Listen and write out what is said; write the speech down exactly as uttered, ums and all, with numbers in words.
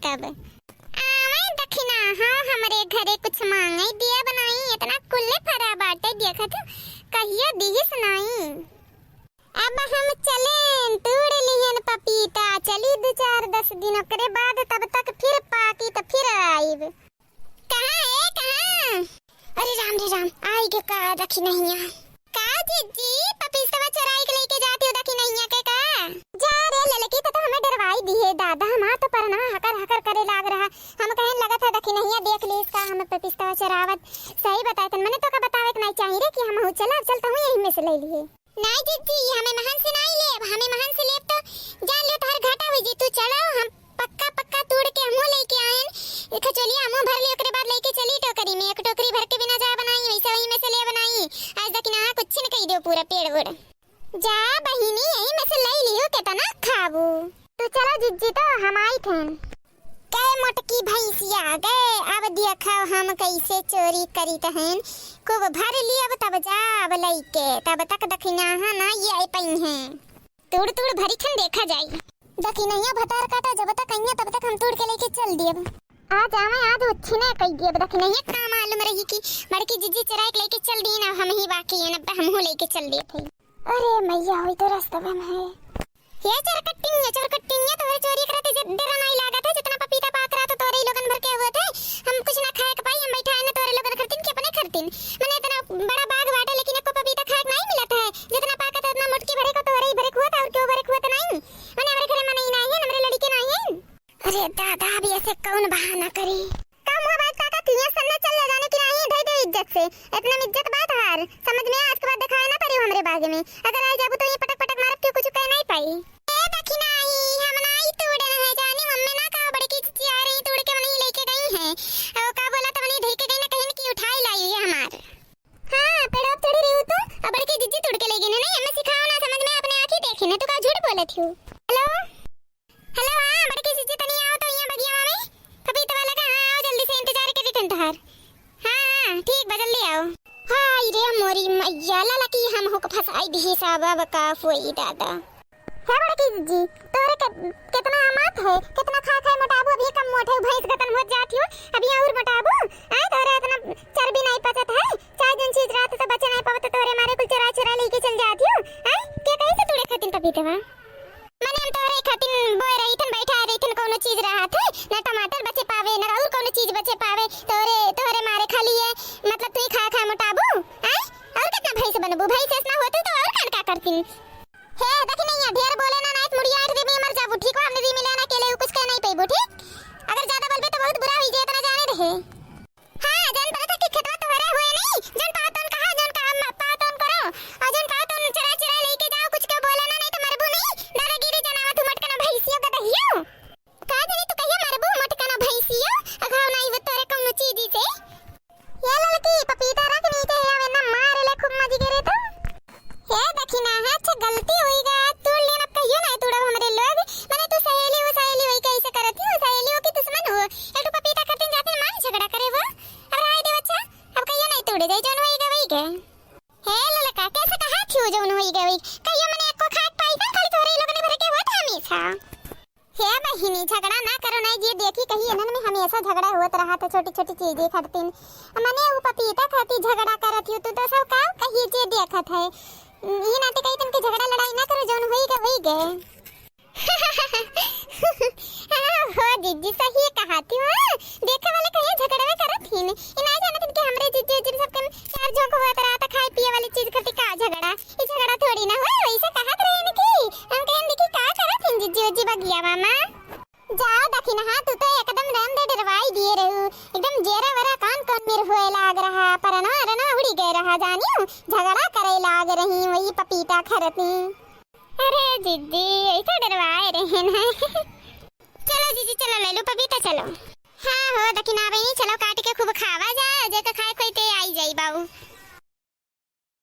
तब आवे दखिना, हाँ, हमरे घरे कुछ मांगे दिया बनाई, इतना कुल्ले फरा बाटे, देखत हो, कहियो दिहिस नाई। अब हम चलेन, तूड़ लिहन पपीता, चली दू चार दस दिन, ओकरे बाद तब तक फिर पाकी त फिर आइब। कहाँ है, कहाँ? अरे राम रे राम, आई के का दखिनहिया। का जिज्जी, पपीतवा चोराई के लेके जाती हो दखिनहिया के का? जा रे ललकी, तो, तो हमें डरवाई दिहे दादा, हमार तो परनवा हकर हकर करे लाग रहा। हम कहन लगत है दखिनहिया देख ली इसका, हमें पपीतवा चोरावत। सही बताए तन, मने तो का बतावे के नहीं चाहिए रे कि हम हूँ चला, अब चलता हूँ यही में से ले लिए। नाई जिज्जी, हमें महन से नाई लेब, हमें महन से लेब तो जान लो तोहर घाटा हुई जी। तू चलो, हम पक्का पक्का तूड़ के हमहू लेके आएन। एक खचोलिया हमहू भर ले, ओकरे बाद लेके चली टोकरी में। एक टोकरी भर के बिना जा बनाई, वैसे वही में से ले बनाई। आज तक ना कुछ न कही दो पूरा पेड़ उड़। जा बहिनी, यही में से ले लियो, कितना खाबू। तू चलो जिज्जी, तो हम आई थेन। गए मोटकी भैंसिया गए, अब देखो हम कैसे चोरी करीत हन। खूब भर लियब तब जाब लइके, तब तक दखिनहा ना ये पइहें। तूड़ तूड़ भरी खन देखा जाई। दखिनहिया भतार काटा जब तक अइहें तब तक हम तूड़ के लेके चल दियब। आज आवे आज उच्छिने कई दियब। दखिनहिया का मालूम रही कि बड़की जिज्जी चोराई के लेके चल दी ना, हम ही बाकी हैं, अब हमहू लेके चल दिए थे। अरे मैया, होई तो रास्ता में है। ये चरकट्टिया, चरकट्टिया, तोहरे चोरी करते जे डर नहीं लागत है, जितना पपीता पाक रहा तो तोरे ही लोगन भर के हुए थे। हम कुछ ना खाए के पाई, हम बैठा है ना तोरे लोगन खरतीन कि अपने खरतीन। मने इतना बड़ा बाग बाटे, लेकिन एको पपीता खाए के नहीं मिलत है। जितना पाकत है, उतना मोटकी भरे को तोरे ही भरे को होत, और क्यों भरे को होत नहीं? मने हमरे घरे मनई नहीं है, हमरे लड़के नहीं है। अरे दादा, अभी ऐसे कौन बहाना करी? का मुँह बात काका, तू यहाँ सन्ना चल ले जाने की नहीं, धई दे इज्जत से। इतना में इज्जत बात हार, समझ में आज के बाद दिखाए ना पड़ी हमरे बागे में। अगर आ जाबू तो ये पटक पटक मारब, क्यों कुछ कह नहीं पाई। ए दखिनही, हम नाई तूड़े रहे जानी, मम्मी ना कहा बड़की जिज्जी आ रही, तूड़ के मने लेके गई हैं। और का बोला तो मने धई के गई ना, कहीं की उठाई लाई है हमार। हाँ, पेड़वा पे चढ़ी रही हूँ तू, अब बड़की जिज्जी तूड़ के ले गई ना, नहीं, हमें सिखाओ ना, समझ में अपने आँखी देखी ना, तू का झूठ बोलत हो। हेलो, हेलो, हाँ, बड़की जिज्जी तनी आओ तो यहाँ बगिया में, पपीतवा लगा, हाँ, आओ जल्दी से, इंतजार करी थन तोहार। हाँ, हाँ, ठीक बा, जल्दी आओ। हाय रे मोरी मैया, लाला की हम हुक फंसाई दिही साबा बका फोई दादा। हे बड़की जिज्जी, तोरे के, कितना आमात है, कितना खाए खाए मोटाबू, अभी कम मोटे हो, भैंस गतन होत जात हो, अभी और मोटाबू, आए तोरे इतना चर्बी नहीं पचत है, चाहे जौन चीज रहत तो बचे नहीं पावत, तोरे मारे कुल चुरा चुरा लेके चल जात हो, आए, के कहीं से तूड़े खातिन पपीतवा? मने हम तोहरे खातिन बोए रही थन, बैठा रही थन, कौनो चीज रहा थे, ना टमाटर बचे पावे, ना और कौनो चीज बचे पावे, तोहरे, तोहरे मारे खाली है, मतलब तू ही खा खा मोटाबू, आय? और कितना भैंस बनबू? भैंस ऐसना होते तो और कान का करती? हे, देखी नहीं है, ढेर बोले ना, नाइट मुड़िया आठ दिन में मर जाबू, ठीक हो? हमने दिन मिले ना, अकेले कुछ कह नहीं पेबू, ठीक? अगर ज्यादा बोलबे तो बहुत बुरा हुई जे, इतना जाने रहे। हाँ, जन पता था कि खेतवा तोहरे हुए नहीं, जन पातन कहा, जन कहा म-, पातन करो, और जन पातन चरा चरा लेके जाओ, कुछ के बोला ना, नहीं तो मरबू नहीं, दादागिरी जनावा तू मटकना भैंसियो का दहियो। का जाने तू कहिया मरबू मटकना भैंसियो, अघाव नहीं वो तोरे कौनो चीज से। ये ललकी पपीता रख नीचे, आवे ना मार ले खूब मजी करे तो। हे दखिनहा, अच्छा गलती हुई गा, तूड़ लेन, अब कहियो नहीं तूड़ब हमरे लोग। मने तू सहेली हो, सहेली होई के ऐसे करत हो, सहेली हो कि दुश्मन हो? एक ठो पपीता खातिर जाते मार झगड़ा करे वो। अब रहाई दे बच्चा, अब कहियो नहीं तूड़े जाई, जौन होई गा वही गा। हे ललका, कैसे कहा थी जौन होई गा वही? कहियो मने एको खाक पाई ना, खाली तोहरे लोगन भर के होत हमेशा। हे बहिनी, झगड़ा ना करो ना, जे देखी कही इन्हन में हमेशा झगड़ा होत रहा था छोटी छोटी चीजें खातिर। मने वो पपीता खातिर झगड़ा करत ही, तू तो सब का कही जे देखत है। ई नाते कही तन के झगड़ा लड़ाई ना करो, जौन होई गा वही गा। हाँ, हो जिज्जी, सही कहा थी, हाँ। देखे वाले कहिया झगड़वे करत ही ने। ई ना जानत कि हमरे जिज्जी उज्जी सबके चार झोंक होत रहा था खाए पिए वाली चीज खातिर का झगड़ा। ई झगड़ा थोड़ी ना होए, वैसे कहत रहे न कि हम कहन देखी का करत हिन जिज्जी उज्जी बगिया मामा। जा दखिनहा, तू तो एकदम राम दे डरवाई दिए रहू, एकदम जेरा वरा कान कान मेर हुए लाग रहा, परनवा रनवा उड़ी गए रहा जानियो, झगड़ा करे लाग रही वही पपीता खरती। अरे जिज्जी, ऐसा डरवाए रहे ना। चलो जिज्जी, चलो ले लो पपीता, चलो। हाँ हो दखिनहा बहिनी, चलो काट के खूब खावा जा, जेका खाए